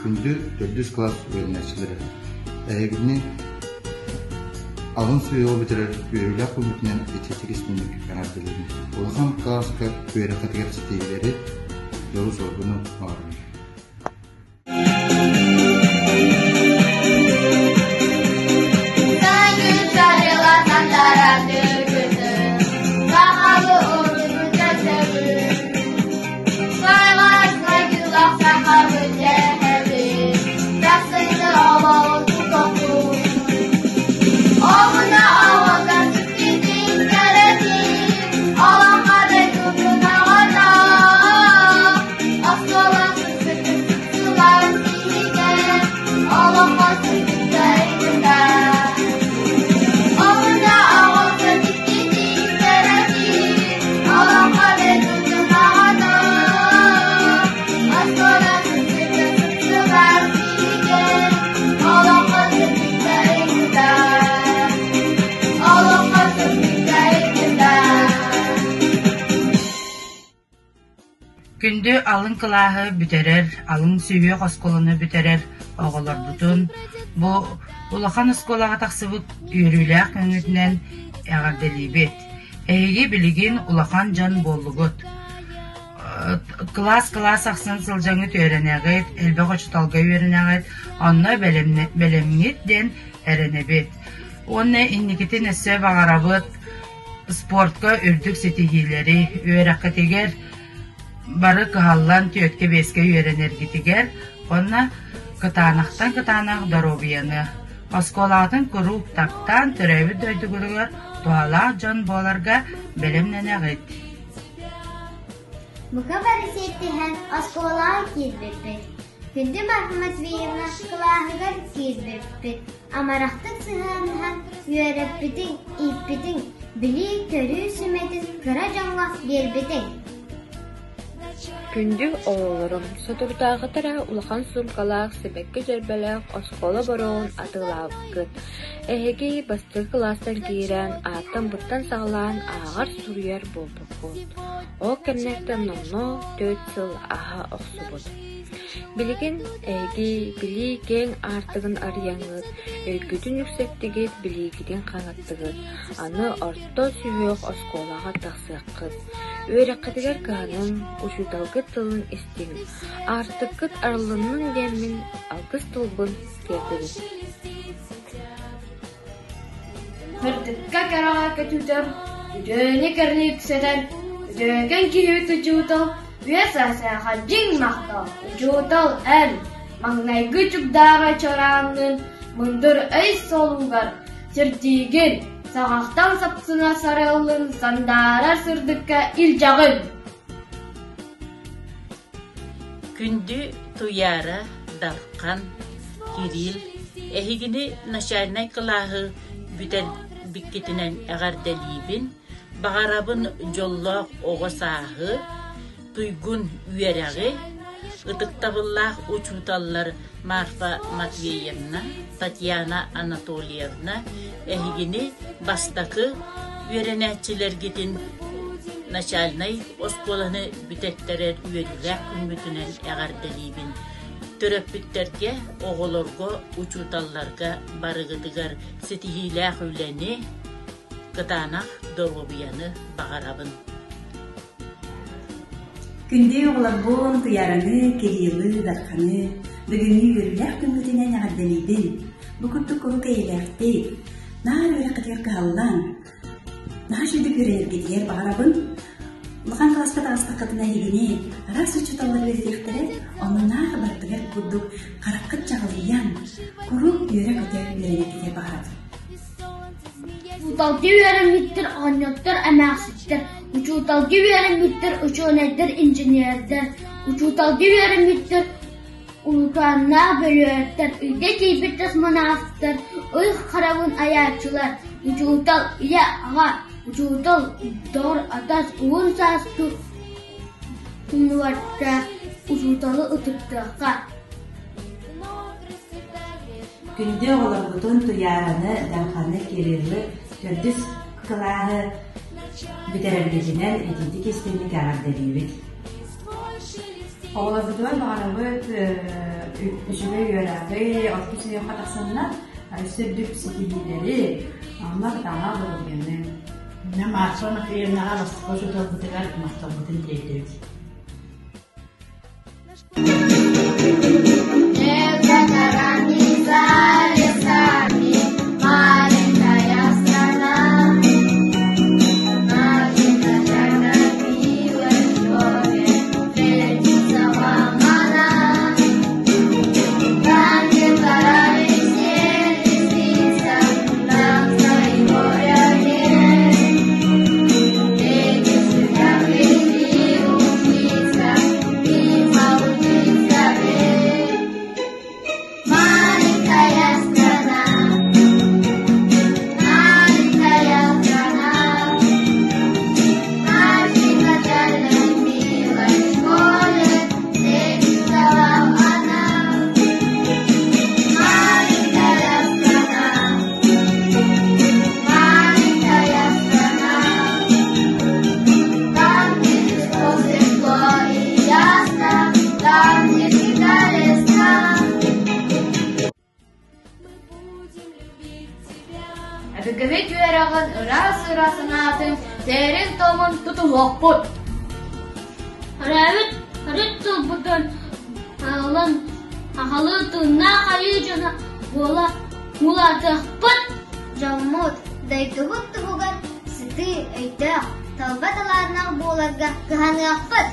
Күндү төрдүс кылаас үөрэнээччилэрэ! Эһигини алын сүһүөҕү бүтэрэр үөрүүлээх күммүтүнэн итиитик истиҥник эҕэрдэлиибин! Улахан кылааска үөрэххитигэр ситиһиилэри, дьолу-соргуну баҕарабын! Күндү алын кылааһы бүтэрэр, алын сүһүөх оскуоланы бүтэрэр оҕолорбутун бу улахан оскуолаҕа тахсыбыт үөрүүлээх күҥҥүтүнэн эҕэрдэлиибит. Эһиги билигин улахан дьон буоллугут. Кылаас-кылаас ахсын сылдьаҥҥыт үөрэнэҕит, элбэх учууталга үөрэнэҕит, онно бэлэмҥит диэн эрэнэбит. Уонна инникитин өссө баҕарабыт спортка үрдүк ситиһиилэри, үөрэххитигэр бары кыһаллан түөрткэ-биэскэ үөрэнэргитигэр уонна кытаанахтан кытаанах доруобуйаны, оскуолаҕытын куруук таптаан төрөөбүт дойдугутугар туһалаах дьон буоларга бэлэмнэнэҕит. Бука бары сиэттиһэн оскуолаҕа киирбиппит. Күндү Марфа Матвеевна кылааһыгар киирбиппит. Амарахтык сыһыаннаһан үөрэппитиҥ, ииппитиҥ, билии-көрүү сүмэтин кыра дьоҥҥо биэрбитиҥ. Күндү оҕолорум, соторутааҕыта эрэ улахан суумкалаах, сибэкки дьөрбөлөөх оскуола боруогун атыылаабыккыт. Эһиги бастакы кылаастан киирэн, ааттан-быттан саҕалаан ааҕар-суруйар буолбуккут. Ол кэмнэртэн номнуо 4 сыл ааһа охсубут. Билигин эһиги билии киэҥ аартыгын арыйаҥҥыт, өйгүтүн үксэттигит, билиигитин хаҥаттыгыт, аны орто сүһүөх оскуолаҕа тахсыаххыт. Үөрэххитигэр кыһаныҥ, учууталгыт тылын истиҥ, аартыккыт арыллыннын диэммин алгыс тылбын тиэрдэбин. Сырдыкка кэрэҕэ көтүтэр, үтүөнү кэрэни үксэтэр, үтүөкэн киһибит учуутал үөс саасааха дьиҥ махтал, учуутал эн, маҥнайгы чугдаара чорааҥҥын мындыр өй солуугар сирдиигин, саҕахтан сапсына сарыаллын сандаарар сырдыкка илдьэҕин. Күндү Туйаара, Дархан, Кирилл, эһигини начальнай кылааһы бүтэрбиккитинэн эҕэрдэлиибин, баҕарабын дьоллоох оҕо сааһы, туйгун үөрэҕи, ытыктабыллаах учууталлар Марфа Матвеевна, Татьяна Анатольевна эһигини бастакы үөрэнээччилэргитин начальнай оскуоланы бүтэттэрэр үөрүүлээх күммүтүнэн эҕэрдэлиибин. Төрөппүттэргэ, оҕолорго, учууталларга барыгытыгар ситиһиилээх үлэни, кытаанах доруобуйаны баҕарабын. Күндү оҕолорбун, Туйаараны, Кириллы, Дарханы бүгүҥҥү үөрүүлээх күммүтүнэн эҕэрдэлиибин! Бу курдук куруук эйэлээхтик, наар үөрэххитигэр кыһаллан, наһаа үчүгэйдик үөрэнэргитигэр баҕарабын. Улахан кылааска таҕыстаххытына эһигини араас учууталлар үөрэтиэхтэрэ, онно наар барытыгар курдук хараххыт чаҕылыйан, куруук үөрэ-көтө үөрэнэргитигэр баҕарабын. Учууталга үөрэммиттэр оҕонньоттор, эмээхситтэр, учууталга үөрэммиттэр учуонайдар, инженердэр, учууталга үөрэммиттэр улукааннаах бөлүһүөктэр, ыйга киирбит космонавтар, ый харабын айааччылар, учуутал, ийэ, аҕа, учуутал, доҕор, атас, уһун сааскы умнубакка учууталы ытыктыахха. Күндү оҕолорбутун Туйаараны, Дарханы, Кириллы төрдүс кылааһы бүтэрэргитинэн итиитик истиҥник эҕэрдэлиибит. Оҕолорбутугар баҕарабыт үчүгэй үөрэҕи, орто сүһүөххэ тахсаннар өссө үрдүк ситиһиилэри, онно кытаанах доруобуйаны. Марфа Матвеевнаҕа бастакы учууталбытыгар махталбытын тиэрдэбит. За лесами маленькая страна, Нашей начальной школе встретится вам она. Там, где горами все лестница, нам своего нет. Дети сюда пришли учиться и получить совет. Маленькая страна, маленькая страна, нашей начальной милой школе встретится вам она. Маленькая страна, маленькая страна, там, где светло, светло и ясно, там, где всегда весна. Өбүгэбит үөрэҕин ыраас-ыраас санаатын, сиэрин-туомун тутуһуохпут. Төрөөбүт төрүт тылбытын аҕалан аҕалыы тыыннаах айыы дьоно буола улаатыахпыт. Дьоммут, дойдубут туһугар сытыы өйдөөх, талба талааннаах буоларга кыһаныахпыт.